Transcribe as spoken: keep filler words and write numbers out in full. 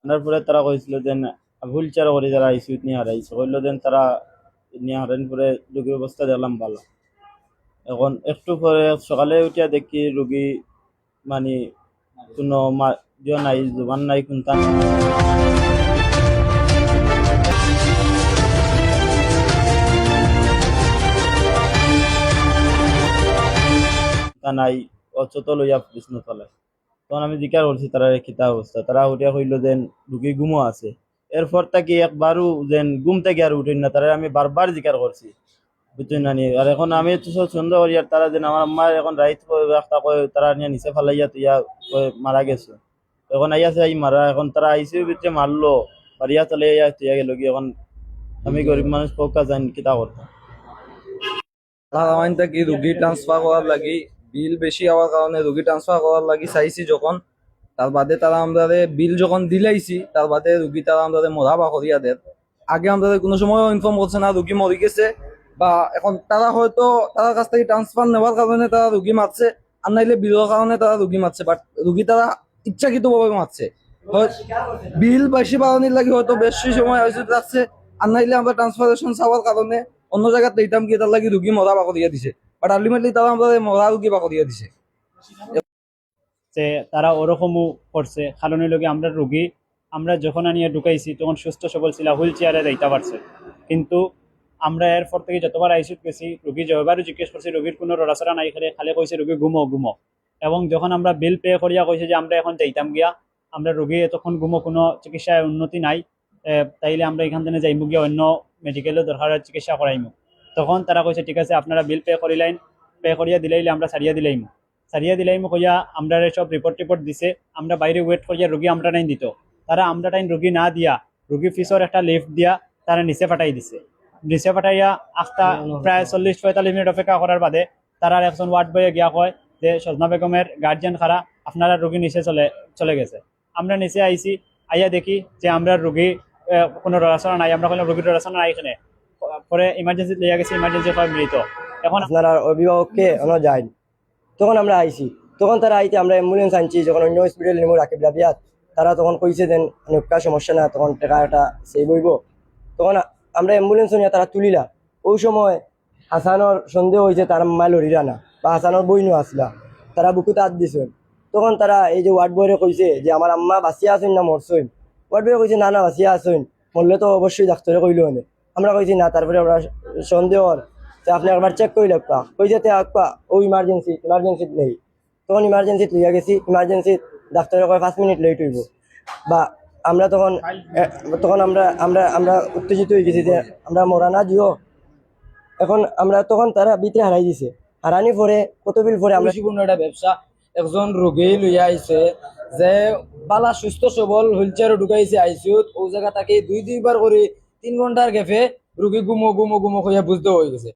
আনার পরে তারা কইছিল যে না, হুইল চেয়ার করি যারা আইসিউত নিয়ে হারাইছে, কইলো যে তারা নিয়ে হারাইন পরে রোগীর অবস্থা দেখলাম ভালো। এখন একটু পরে সকালে উঠিয়া দেখি রোগী মানে কোনো মা-, ইয়ে নাই, জবান নাই, কোনটা নাই। তা নাই, অচেতন লইয়া বিছনা তলে। তখন আমি জিজ্ঞাসা করছি তারা কিতা অবস্থা, তারা উঠিয়া কইলো যে রুগী ঘুমো আছে। এরপর থাকি একবারও যেন ঘুম থাকি আর উঠইন না, তারা আমি বারবার জিজ্ঞাসা করছি, বুঝছইন না নি? আর এখন আমি তো সব সন্দেহ করি, আর তারা যেন আমার আম্মা এখন রাইত কয়, একটা কয়, তারা নিয়ে নিচে ফালাইয়া তুইয়া কয় মারা গেছে। এখন আইয়া চাই মারা, এখন তারা আইসিউর ভিতরে মারলো, বাড়িয়া চলে আইয়া তুইয়া গেল কি। এখন আমি গরিব মানুষ, পক্কা জানি কিতা করতাম। তারা আইন থাকি রুগী ট্রান্সফার করার লাগি, বিল বেশি হওয়ার কারণে রুগী ট্রান্সফার করার লাগি চাইছি যখন, তার বাদে তারা আমরারে বিল যখন দিলাইছি, তার বাদে রুগী তারা আমরারে মরা বা করিয়া দের। আগে আমরারে কোনো সময় ইনফর্ম করছে না রুগী মরি গেছে, বা এখন তারা হয়তো তারার কাছ থাকি ট্রান্সফার নেওয়ার কারণে তারা রুগী মারছে, আর নাইলে বিলর কারণে তারা রুগী মারছে। বাট রুগী তারা ইচ্ছাকৃতভাবে মারছে। হয় বিল বেশি বাড়ানির লাগি হয়তো বেশি সময় আইসিউত রাখছে, আর নাইলে আমরা ট্রান্সফারেশন চাওয়ার কারণে অন্য জায়গাত লইতাম গিয়া তার লাগি রুগী মরা বা করিয়া দিছে। বাট আলটিমেটলি তারা আমরারে মরা রুগী বা করিয়া দিছে। যে তারা ওরকমও করছে, কারণ হইল কি, আমরা রুগী, আমরা যখন আনিয়া ঢুকাইছি তখন সুস্থ সবল ছিলা, হুইল চেয়ারে যাইতা পারছে। কিন্তু আমরা এরপর থাকি যতবার আইসিউত গেছি, রুগী যতবারও জিজ্ঞেস করছি, রুগীর কোনো লড়াচড়া নাই, খালি খালি কইছে রুগী ঘুমো ঘুমো। এবং যখন আমরা বিল পে করিয়া কইছে যে আমরা এখন যাইতাম গিয়া, আমরা রুগী এতক্ষণ ঘুমো, কোনো চিকিৎসায় উন্নতি নাই, এ, তাইলে আমরা এখান থেকে যাইমু গিয়া অন্য মেডিকেলও দরকার হয় চিকিৎসা করাইমু। তখন তারা কইছে, "ঠিক আছে, আপনারা বিল পে করিলাইন, পে করিয়া দিলাইলে আমরা ছাড়িয়া দিলাইমু।" ছাড়িয়া দিলাইমু কইয়া আমরারে সব রিপোর্ট টিপোর্ট দিছে, আমরা বাইরে ওয়েট করিয়া রুগী আমরা নাই দিত, তারা আমরা টাইম রুগী না দিয়া, রুগী পিছর একটা লিফট দিয়া তারা নিচে পাঠাই দিছে। নিচে পাঠাইয়া আখতা প্রায় চল্লিশ পঁয়তাল্লিশ মিনিট অপেক্ষা করার বাদে তারার একজন ওয়ার্ড বয়ে গিয়া কয় যে সজনা বেগমের গার্জিয়ান খারা, আপনারা রুগী নিচে চলে, চলে গেছে। আমরা নিচে আইছি, আইয়া দেখি যে আমরা রুগী, আহ, কোনো লড়াচড়া নাই। আমরা কইলাম, "রুগীর লড়াচড়া নাই এখানে।" পরে ইমার্জেন্সি লইয়া গেছে, ইমার্জেন্সি কয় মৃত। এখন আপনারা অভিভাবককে অন্য যাইন। তখন আমরা আইছি, তখন তারা আইতে আমরা অ্যাম্বুলেন্স আনছি, যখন অন্য হসপিটাল নিমু রাকিব রাবিয়াত, তারা তখন কইছে দেন, "নৌকা সমস্যা না, তখন টাকা একটা সেভ হইব।" তখন আমরা অ্যাম্বুলেন্স নিয়ে তারা তুলিলা। ওই সময় হাসানর সন্দেহ হইছে তার মা লড়িরা না, বা হাসানর বইনও আসলা, তারা বুকুত আত দিছে। তখন তারা এই যে ওয়ার্ড বয়রে কইছে যে, "আমার আম্মা বাঁচিয়া আছইন না মরছইন?" ওয়ার্ড বয় কইছে, "না, না, বাঁচিয়া আছইন, মরলে তো অবশ্যই ডাক্তারে কইলো অনে।" আমরা কইছি, "না।" তারপরে আমরা সন্দেহ অর যে, "আপনি একবার চেক করি লাগবা।" কইছে, "তে আকবা, ও ইমার্জেন্সি, ইমার্জেন্সি নেই।" তখন ইমার্জেন্সিত লইয়া গেছি, ইমার্জেন্সিত ডাক্তারে কয় পাঁচ মিনিট লেট হইব। বা আমরা তখন, এ, তখন আমরা, আমরা, আমরা উত্তেজিত হয়ে গেছি যে আমরা মরা না দিও। এখন আমরা তখন তারা ভিতরে হারাই দিছে, হারানি পরে কত বিল পরে আমরা ঝুঁকিপূর্ণ একটা ব্যবসা। একজন রোগী লইয়া আইছে, যে বালা সুস্থ সবল হুইল চেয়ারও ঢুকাইছে আইসিউত, ও জায়গা তাকে দুই দুইবার করে তিন ঘন্টার গ্যাপে রুগী ঘুমো ঘুমো ঘুমো কইয়া বুঝতে হয়ে গেছে।